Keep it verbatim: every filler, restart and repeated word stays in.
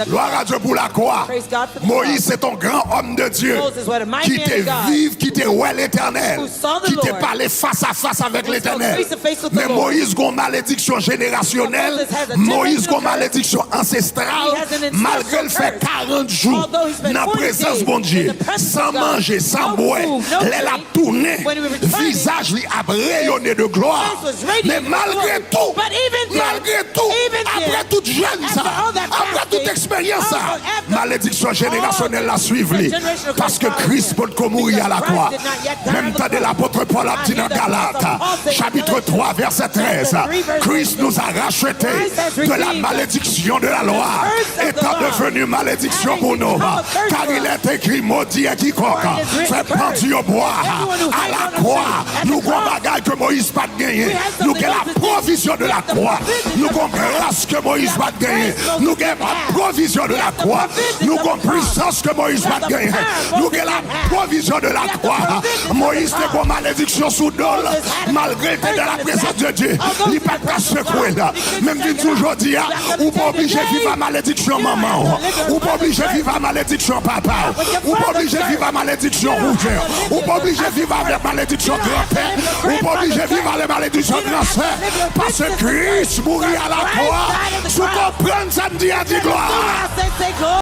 Gloire à Dieu pour la croix. Moïse se te yon gran òm de Dye ki te viv, ki te wè Letènèl, ki te pale fas a fas avèk Letènèl. Men Moyiz gen yon malediksyon jenerasyonèl, Moyiz gen yon malediksyon ansestral, malgre l fè karant jou nan prezans Bondye, san manje, san bwè, lè l ap tounen, vizaj li ap reyone de glwa. Men malgre tou, malgre tou, apre tout jèn sa, apre tout eksperyans sa, malediksyon jenerasyonèl la swiv li. Paske Kris potko mouri a lakwa. Menm tande lapot Pòl ap di nan Galat, chapitre twa, vèsè trèz, Christ nous a rachetés de la malédiction de la loi, étant devenu malédiction pour nous, car il est écrit, maudit est quiconque fait pendu au bois, à la croix. Nou gon bagay ke Moyiz pa t genyen. Nou gen la provizyon de la kwa. Nou gon gras ke Moyiz pa t genyen. Nou gen provizyon de la kwa. Nou gon pwisans ke Moyiz pa t genyen. Nou gen la provizyon de la kwa. Moyiz te gon malediksyon sou do l, malgre l te nan la prezans de Dye. Li pa t ka sekwe l. Men m vin di w jodi a, ou pa oblije viv a malediksyon manman w. Ou pa oblije viv a malediksyon papa w. Ou pa oblije viv a malediksyon kouzen w. Ou pa oblije viv avèk malediksyon granpè. Ou pa oblije viv avèk malediksyon gransè. Paske Kris mouri a lakwa. Si w konprann sa m di a, di glwa.